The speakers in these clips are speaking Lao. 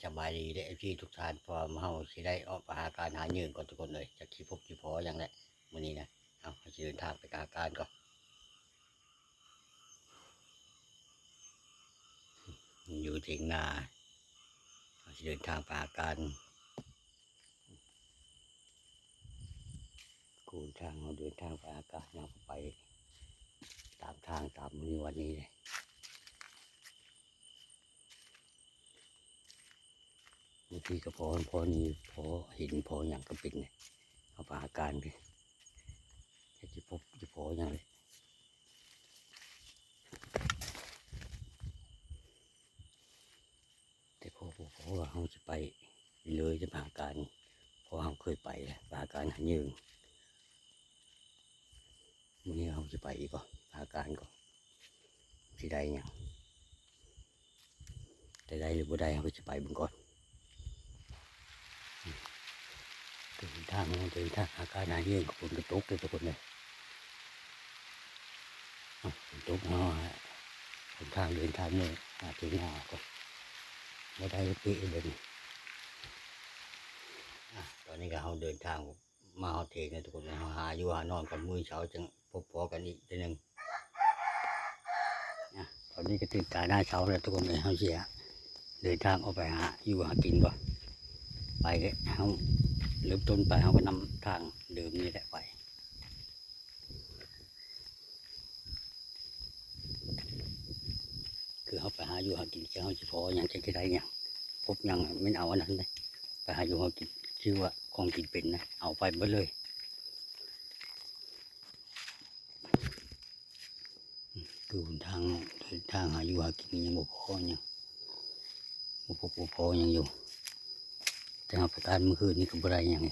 ສະບາຍດີເດີ ເອັຟຊີ ທຸກທ່ານ ເພາະວ່າເຮົາຊິໄດ້ອອກໄປຫາການຫາເຫຍື່ອກ່ອນທຸກຄົນເອີຍ ຈັກຊິພົບຊິພໍຫຍັງແຫຼະມື້ນີ້ນະ. ເອົາ ເຮົາຊິເດີນທາງໄປຫາການກ່ອນ ຢູ່ຖຽງນາ ເຮົາຊິເດີນທາງໄປຫາການ. ໂກນທາງເຮົາເດີນທາງໄປຫາການ ເຮົາກໍໄປຕາມທາງຕາມມື້ວັນນີ້ເລີຍ. ບາງທີກໍພໍ ພໍນີ້ ພໍເຫັນພໍຫຍັງກໍເປັນ ເຮົາໄປຫາການເລີຍ ຈັກຊິພົບຊິພໍຫຍັງເລີຍ. ແຕ່ພໍບໍ່ພໍວ່າເຮົາຊິໄປເລີຍຈະໄປຫາການ ເພາະວ່າເຮົາເຄີຍໄປແລ້ວ ໄປຫາການຫາເຫຍື່ອ. ມື້ນີ້ເຮົາຊິໄປອີກບໍ່ ຫາການກໍຊິໄດ້ຫຍັງ ແຕ່ໄດ້ຫຼືບໍ່ໄດ້ ເຮົາກໍຊິໄປເບິ່ງກ່ອນ. ເດີນທາງ ເດີນທາງຫາການຫາເຫຍື່ອ ຝົນກໍຕົກເດີທຸກຄົນເດີ. ເອົາ ຕົກເນາະ ຫົນທາງເດີນທາງເມືອຫາເຖງນາກໍບໍ່ໄດ້ເປະເລີຍນີ້. ອາ ຕອນນີ້ກໍເຮົາເດີນທາງມາຮອດເຖງແລ້ວທຸກຄົນເອີຍ ເຮົາຫາຢູ່ຫານອນກ່ອນ ມື້ເຊົ້າຈຶ່ງພົບພໍກັນອີກເທື່ອໜຶ່ງ. ອາ ຕອນນີ້ກໍຕື່ນຕາໜ້າເຊົ້າແລ້ວທຸກຄົນເອີຍ ເຮົາຊິເດີນທາງອອກໄປຫາຢູ່ຫາກິນກ່ອນ. ໄປເຮົາເລີ່ມຕົ້ນໄປ ເຮົາກໍນຳທາງເດີມນີ້ແຫຼະໄປ. ຄືເຮົາໄປຫາຢູ່ຫາກິນ ຈັກເຮົາຊິພໍຫຍັງ ຈັກຊິໄດ້ຫຍັງ ພົບຫຍັງແມ່ນເອົາອັນນັ້ນເດ້. ໄປຫາຢູ່ຫາກິນ ຄືວ່າຂອງກິນເປັນນະ ເອົາໄປເບິດເລີຍ. ຄືຫົນທາງ ທາງຫາຢູ່ຫາກິນຍັງບໍ່ພໍຫຍັງ ບໍ່ພົບບໍ່ພໍຫຍັງຢູ່. ແຕ່ເຮົາໄປການມື້ຄືນນີ້ກໍບໍ່ໄດ້ຫຍັງ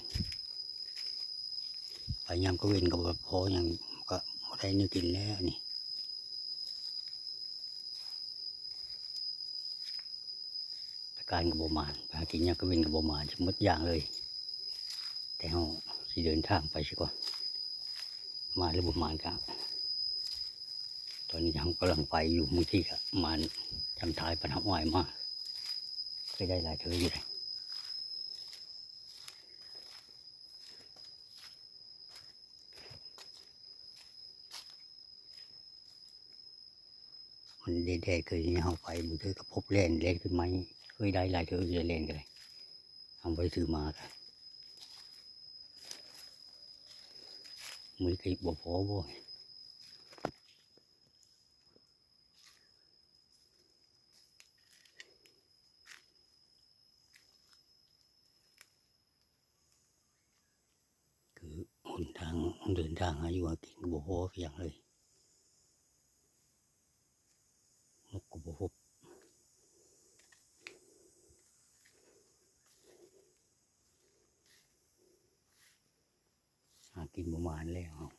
ໄປຍາມກາງເວັນກໍບໍ່ພໍຫຍັງ ກໍບໍ່ໄດ້ແນວກິນແລ້ວນີ້. ໄປການກໍບໍ່ໝານ ໄປຫາກິນຍາມກາງເວັນກໍບໍ່ໝານ ຊິໝົດຢ່າງເລີຍ. ແຕ່ເຮົາຊິເດີນທາງໄປຊິກ່ອນ ໝານຫຼືບໍ່ໝານກະ ຕອນນີ້ເຮົາກຳລັງໄປຢູ່ ບາງທີກະໝານຈຳທ້າຍປານເຮົາອ້ອຍມາ ເຄີຍໄດ້ຫຼາຍເທື່ອຢູ່ເດ. ມັນແດດໆ ຄືເຮົາໄປ ບາງເທື່ອກໍພົບແລ່ນ ແລ່ນຂຶ້ນໄມ້ ເຄີຍໄດ້ຫຼາຍເທື່ອຢູ່ ແລ່ນກໍໄດ້ ເຮົາບໍ່ໄດ້ຖືມາກະ ມື້ນີ້ກໍບໍ່ພໍບໍ່. ຄືຫົນທາງເດີນທາງຫາຢູ່ຫາກິນກໍບໍ່ພໍຫຍັງເລີຍ ນົກກໍບໍ່ພົບ ຫາກິນບໍ່ໝານແລ້ວເຮົາ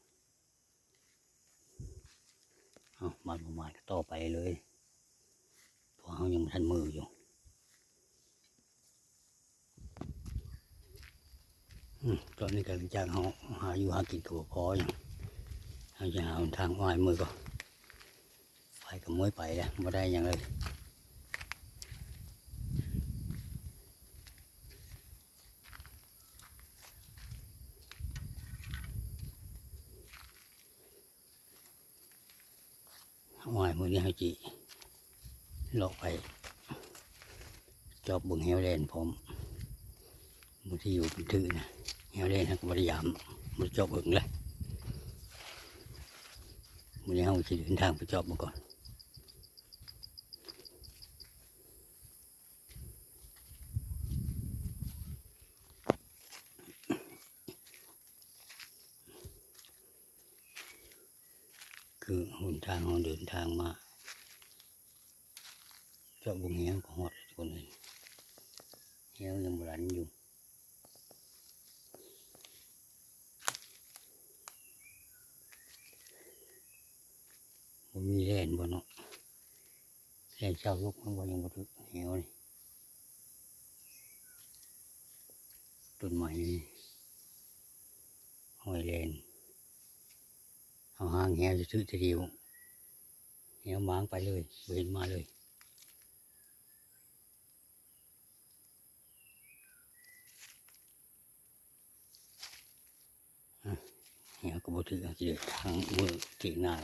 ເອົາ ໝານບໍ່ໝານກໍຕໍ່ໄປເລີຍ ເພາະເຮົາຍັງບໍ່ທັນເມືອຢູ່. ອືມ ຕອນນີ້ກໍຫຼັງຈາກເຮົາຫາຢູ່ຫາກິນກໍບໍ່ພໍຫຍັງ ເຮົາຈະຫາຫົນທາງອ້ອຍມື້ກ່ອນ ໄປກໍເມື່ອຍໄປແລ້ວ ບໍ່ໄດ້ຫຍັງເລີຍ. ໂອ້ຍ ມື້ນີ້ເຮົາຊິເລາະໄປຈອບເບິ່ງແຮ້ວແລ່ນພ້ອມ ບາງທີຢູ່ເປັນຖືນະ ແຮ້ວແລ່ນເຮົາກໍບໍ່ໄດ້ຢາມ ບໍ່ໄດ້ຈອບເບິ່ງແລ້ວ. ມື້ນີ້ເຮົາຊິເດີນທາງໄປຈອບເບິ່ງກ່ອນ. ຄືຫົນທາງເຮົາເດີນທາງມາ ຈອບເບິ່ງແຮ້ວກໍຮອດແລ້ວທຸກຄົນເອີຍ ແຮ້ວຍັງບໍ່ລັນຢູ່. ບໍ່ມີແລ່ນບໍ່ເນາະ ແລ່ນເຊົ້າລຸກມັນບໍ່ ຍັງບໍ່ຖືກແຮ້ວນີ້ ຕົ້ນໄມ້ນີ້ ຫ້ອຍແລ່ນ ເຮົາຫາງແຮ້ວຊື່ໆ ທີດຽວ ແຮ້ວມ້າງໄປເລີຍ ບໍ່ເຫັນມາເລີຍ. ຫຍັງກໍບໍ່ຖືກ ເຮົາຊິເດີນທາງມື້ທີ່ໜ້າ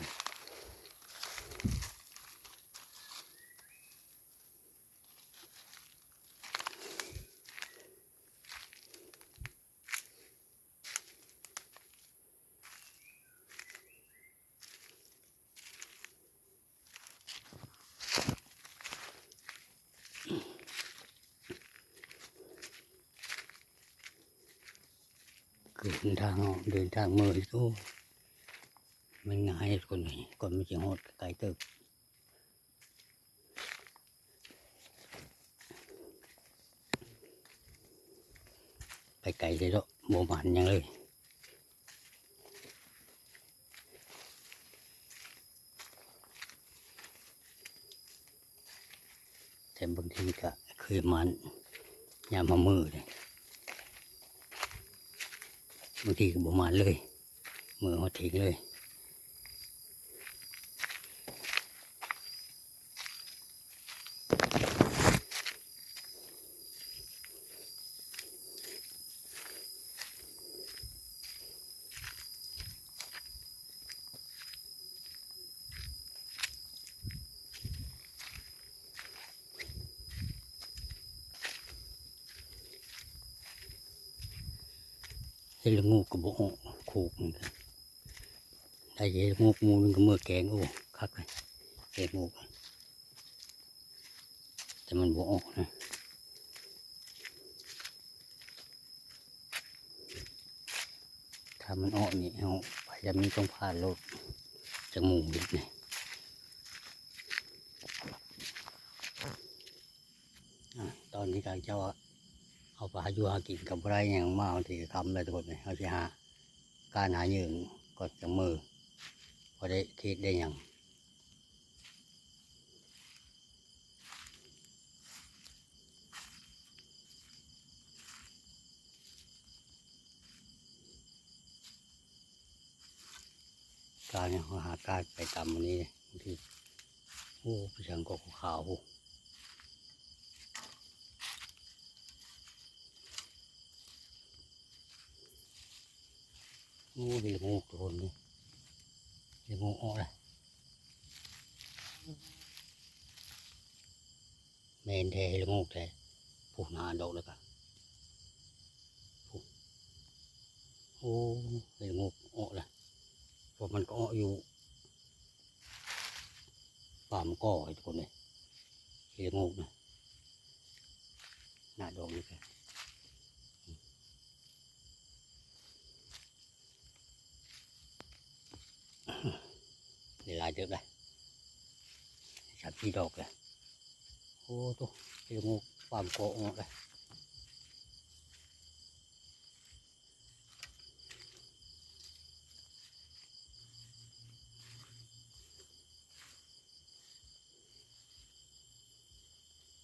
ຄືເດີນທາງ ເດີນທາງເມືອ ໂອ້ ມັນງ່າຍຄົນນີ້ ກ່ອນມັນຊິຮອດກໍໄກເຕີບ. ໄປໄກເລີຍເນາະ ບໍ່ໝານຫຍັງເລີຍ. ແຕ່ບາງທີກໍເຄີຍໝານຍາມເຮົາເມີເດ້ ບາງທີກໍບໍ່ໝານເລີຍ ເມີຮອດທີງເລີຍ. ເຫັດລະໂງກກໍບໍ່ອອກໂຄກນີ້ ໄດ້ເຫັດລະໂງກໝູ່ໜຶ່ງກໍເມືອແກງ. ໂອ້ ຄັກເລີຍ ເຫັດລະໂງກ ແຕ່ມັນບໍ່ອອກນະ. ຖ້າມັນອອກນີ້ ເຮົາໄປແລ້ວມັນຕ້ອງຜ່ານໂລດ ຈັກໝູ່ເຮັດນີ້. ອາ ຕອນນີ້ທາງເຈົ້າເອົາໄປຫາຢູ່ຫາກິນກໍບໍ່ໄດ້ຫຍັງມາ ບາງທີກໍຄ່ຳແລ້ວທຸກຄົນເອີຍ. ເຮົາຊິຫາການຫາເຫຍື່ອກໍຈັ່ງມື້ ພໍໄດ້ເຮັດໄດ້ຫຍັງ. ການເຮົາຫາການໄປຕາມມື້ນີ້ ບາງທີ ໂອ້ ໄປທາງກໍຂາວໆ ໂອ້ ເຫັດລະໂງກທຸກຄົນເອີຍ ເຫັດລະໂງກອອກແລ້ວ. ແມ່ນແທ້ ເຫັດລະໂງກແທ້ ພຸ້ນ ຫ້າດອກແລ້ວກະ ພຸ້ນ ໂອ້ ເຫັດລະໂງກອອກແລ້ວ ເພາະມັນກໍອອກຢູ່ປ່າໝາກກໍ ທຸກຄົນເອີຍ ເຫັດລະໂງກນະ ຫ້າດອກນີ້ກະ ໄດ້ຫຼາຍເຕີບແລ້ວ ສາມສີ່ດອກແລ້ວ. ໂອ້ໂຕ ເຫັດລະໂງກປ່າໝາກກໍອອກແລ້ວ.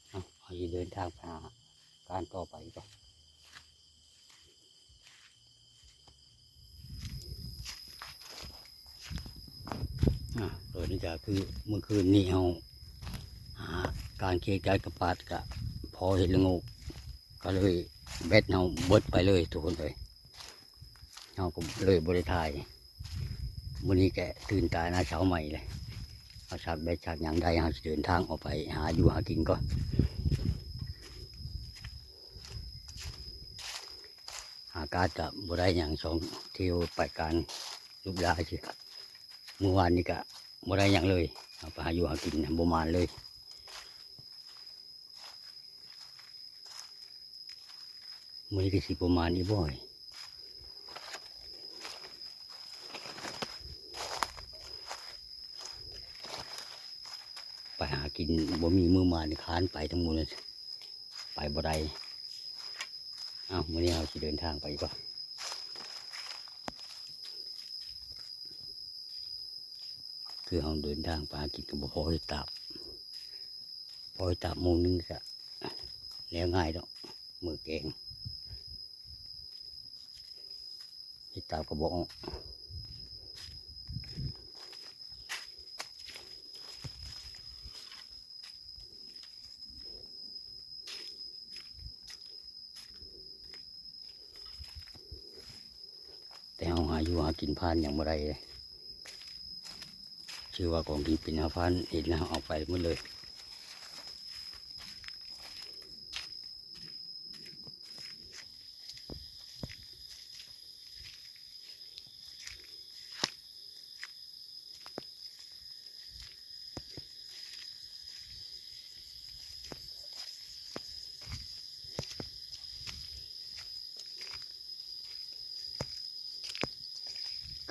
ເອົາ ເຮົາຊິເດີນທາງໄປຫາການຕໍ່ໄປກ່ອນ. ອາ ໂຕນີ້ກະຄືມື້ຄືນນີ້ເຮົາຫາການເກັບການກະປາດກະພໍເຫັດລະໂງກ ກະເລີຍແບັດເຮົາເບິດໄປເລີຍທຸກຄົນເອີຍ. ເຮົາກໍເລີຍບໍ່ໄດ້ຖ່າຍ. ມື້ນີ້ກະຕື່ນຕາໜ້າເຊົ້າໃໝ່ເລີຍ ເຮົາຊັກແບັດຊັກຫຍັງໄດ້ ເຮົາຊິເດີນທາງອອກໄປຫາຢູ່ຫາກິນກ່ອນ. ຫາກາດກະບໍ່ໄດ້ຫຍັງ ສອງທ່ຽວໄປການລຸກລາຊື່. ມື້ວານນີ້ກະບໍ່ໄດ້ຫຍັງເລີຍ ເຮົາໄປຫາຢູ່ຫາກິນນະ ບໍ່ໝານເລີຍ. ມື້ນີ້ກໍຊິປະມານນີ້ບໍ່ ໄປຫາກິນບໍ່ມີມື້ມານີ້ ຄ້ານໄປທັງໝູ່ເລີຍ ໄປບໍ່ໄດ້. ເອົ້າ ມື້ນີ້ເຮົາຊິເດີນທາງໄປກ່ອນ. ຄືເຮົາເດີນທາງໄປຫາກິນກໍບໍ່ພໍເຮັດຕາບ ພໍເຮັດຕາບໝູ່ໜຶ່ງກະແລ້ວງ່າຍດອກ ມື້ແກງ ເຮັດຕາບກໍບໍ່ອອກ. ເ ແຕ່ເຮົາຫາຢູ່ຫາກິນ ພານຫຍັງບໍ່ໄດ້ເດ້. ຊື່ວ່າຂອງທີ່ເປັນຫາພານເຮັດນະ ເອົາໄປໝົດເລີຍ.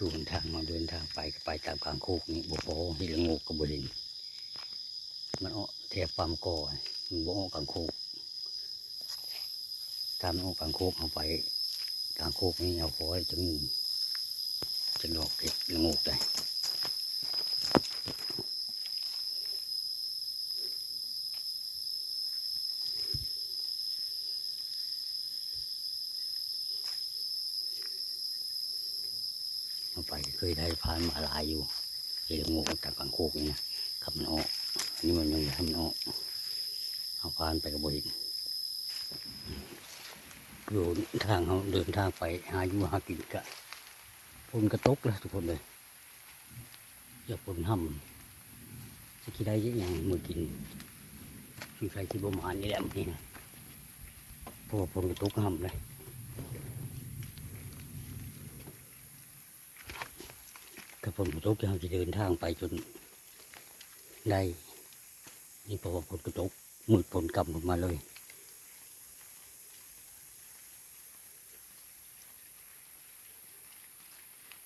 ຄືຫົນທາງເຮົາເດີນທາງໄປ ກໍໄປຕາມກາງໂຄກນີ້ ບໍ່ພໍ ເຫັນລະໂງກກໍບໍ່ເຫັນ. ມັນເອາະແຖວປ້ຳກໍ ມັນບໍ່ເອາະກາງໂຄກ. ຖ້າມັນເອາະກາງໂຄກ ເຮົາໄປກາງໂຄກນີ້ ເຮົາພໍໄດ້ຈັກໜຶ່ງ ຈັກດອກເຫັດລະໂງກໄດ້. ເຮົາໄປເຄີຍໄດ້ພານມາຫຼາຍຢູ່ ເຫັດລະໂງກຕາມກາງໂຄກນີ້ນະ. ຄັນມັນເອາະ ອັນນີ້ມັນຍັງບໍ່ທັນເອາະ ເຮົາພານໄປກໍບໍ່ເຫັນ. ຢູ່ທາງເຮົາເດີນທາງໄປຫາຢູ່ຫາກິນ ກະຝົນກະຕົກແລ້ວທຸກຄົນເອີຍ. ຢາກຝົນຮ່ຳ ຊິຊິໄດ້ຫຍັງມື້ກິນ. ສົງໄສຊິບໍ່ໝານນີ້ແຫຼະມື້ນີ້ນະ ເພາະວ່າຝົນກະຕົກຮ່ຳເລີຍ. ຖ້າຝົນບໍ່ຕົກ ເຮົາຊິເດີນທາງໄປຈົນໄດ້. ນີ້ເພາະວ່າຝົນກະຕົກ ມືດຝົນກຳລົງມາເລີຍ.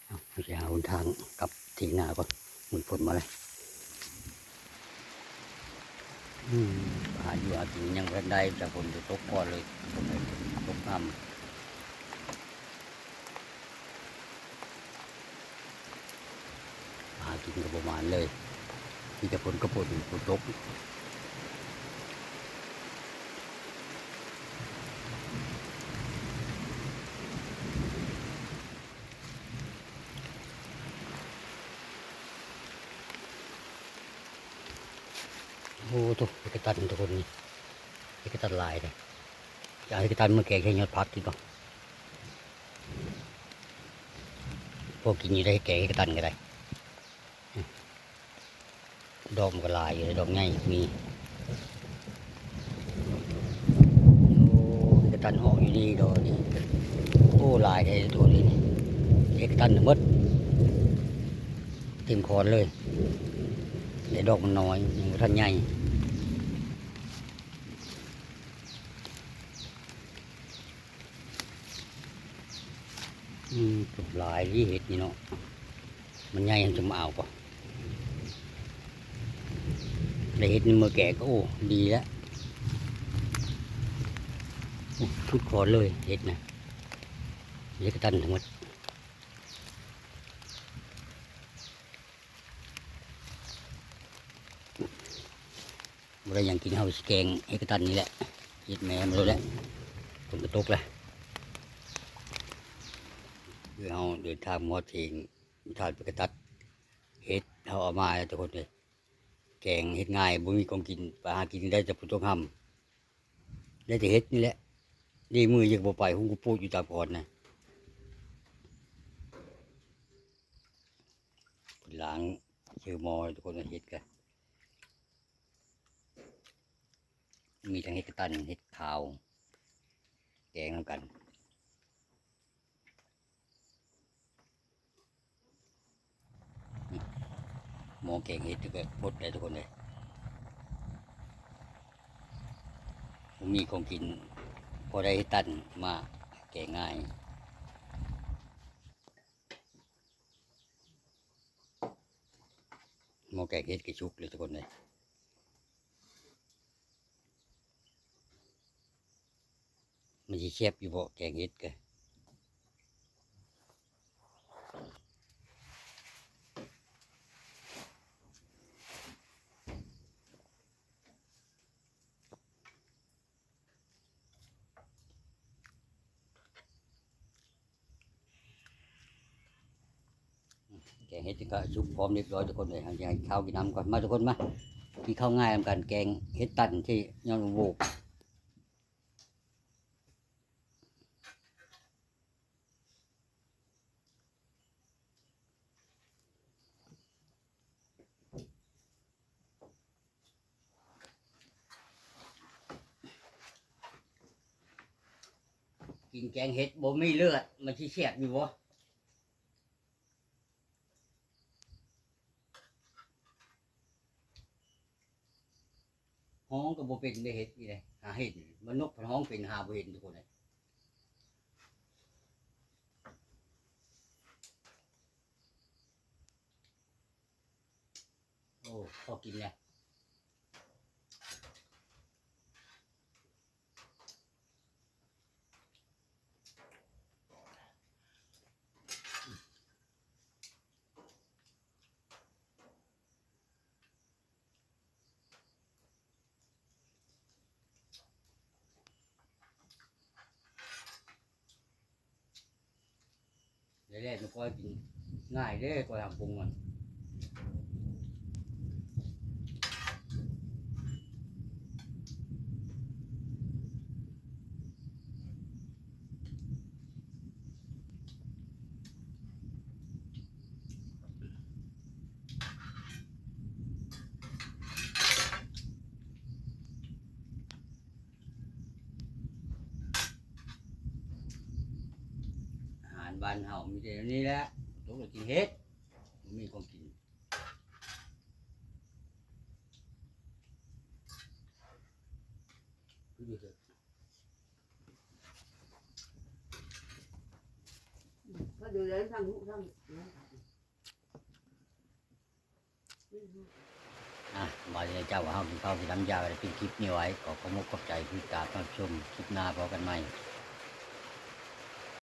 ເຮົາຊິຫາຫົນທາງກັບທີ່ນາກ່ອນ ມັນຝົນມາແລ້ວ. ອືມ ຫາຢູ່ຫາກິນຍັງບໍ່ທັນໄດ້ ແຕ່ຝົນຈະຕົກກ່ອນເລີຍ ຝົນຕົກນຳ. ຫາກິນກໍບໍ່ໝານເລີຍ ມີແຕ່ຝົນກັບຝົນ ຝົນຕົກ. ໂອ້ໂທ້ ເຫັດກະຕັນທຸກຄົນນີ້ ເຫັດກະຕັນຫຼາຍເດ້. ຈະເອົາເຫັດກະຕັນມາແກງໃສ່ຍອດຜັກກິນບໍ່? ພໍກິນຢູ່ໄດ໋ ແກງເຫັດກະຕັນກໍໄດ້. ດອກມັນກໍຫຼາຍຢູ່ ດອກໃຫຍ່ມີ. ໂອ້ ເຫັດກະຕັນອອກຢູ່ນີ້ດອກນີ້. ໂອ້ ຫຼາຍແທ້ໂຕນີ້ ເຫັດກະຕັນທັງໝົດ ເຕັມຄອນເລີຍ ແຕ່ດອກມັນນ້ອຍ ຍັງບໍ່ທັນໃຫຍ່. ອືມ ຫຼາຍເດ້ເຫັດນີ້ເນາະ ມັນໃຫຍ່ຈັ່ງຈະມາເອົາກໍ ໄດ້ເຫັດນີ້ມາແກງກໍ ໂອ້ ດີແລ້ວ. ໂອ້ ສຸດຄອນເລີຍເຫັດນະ ເຫັດກະຕັນທັງໝົດ. ບໍ່ໄດ້ຫຍັງກິນ ເຮົາຊິແກງເຫັດກະຕັນນີ້ແຫຼະ ເຮັດແໝມາໂລດແຫຼະ ຝົນກໍຕົກແລ້ວ. ຄືເຮົາເດີນທາງມາຮອດເທິງ ທ່ານໄປກະຕັດເຫັດ ເຮົາເອົາມາແລ້ວທຸກຄົນເອີຍ. ແກງເຮັດງ່າຍ ບໍ່ມີຂອງກິນ ໄປຫາກິນໄດ້ແຕ່ຝົນຕົກຮ່ຳ ໄດ້ແຕ່ເຫັດນີ້ແຫຼະ. ນີ້ມື້ຍັງບໍ່ໄປ ຫຸງກະປູດຢູ່ຕາມກ່ອນນະ ເພິ່ນລ້າງເຊີໝໍ້ທຸກຄົນ ເຫັດກະ ມີທັງເຫັດກະຕັນ ເຫັດຂາວ ແກງນຳກັນ. ໝໍ້ແກງເຫັດກະພົດໄດ້ທຸກຄົນເອີຍ ບໍ່ມີຂອງກິນ ພໍໄດ້ເຫັດກະຕັນມາແກງງ່າຍ. ໝໍ້ແກງເຫັດກະສຸກແລ້ວທຸກຄົນເອີຍ. ມັນຊິແຊບຢູ່ບໍ່ແກງເຫັດກະ? ແກງເຫັດນີ້ກໍສຸກພ້ອມຮຽບຮ້ອຍທຸກຄົນເອີຍ. ເຮົາຊິຫາເຂົ້າກິນນ້ຳກ່ອນ. ມາທຸກຄົນ ມາກິນເຂົ້າງາຍນຳກັນ ແກງເຫັດກະຕັນທີ່ຍອດບັກໂບກ. ກິນແກງເຫັດບໍ່ມີເລືອດ ມັນຊິແຊບຢູ່ບໍ່? ຮ້ອງກໍບໍ່ເປັນໄດ້ເຫັດນີ້ເດ້ ຫາເຫັນ ມັນນົກພັນຮ້ອງເປັນ ຫາບໍ່ເຫັນທຸກຄົນເອີຍ. ໂອ້ ພໍກິນແລ້ວ. ແລ້ວໆ ມັນກໍກິນງ່າຍເດ້ ກໍທຳປຸງມັນ. ອາຫານບ້ານເຮົາມີແຕ່ແນວນີ້ແຫຼະ ຕົກແລ້ວກິນເຫັດ ບໍ່ມີຂອງກິນ. ກໍດູແລທັງລູກທັງ ອ່ະ ບາດນີ້ເຈົ້າວ່າເຮົາກິນເຂົ້າກິນນ້ຳຢາ ກໍໄດ້ປິດຄລິບນີ້ໄວ້. ຂໍຂອບອົກຂອບໃຈທີ່ຕິດຕາມຮັບຊົມ. ຄລິບໜ້າພໍ້ກັນໃໝ່.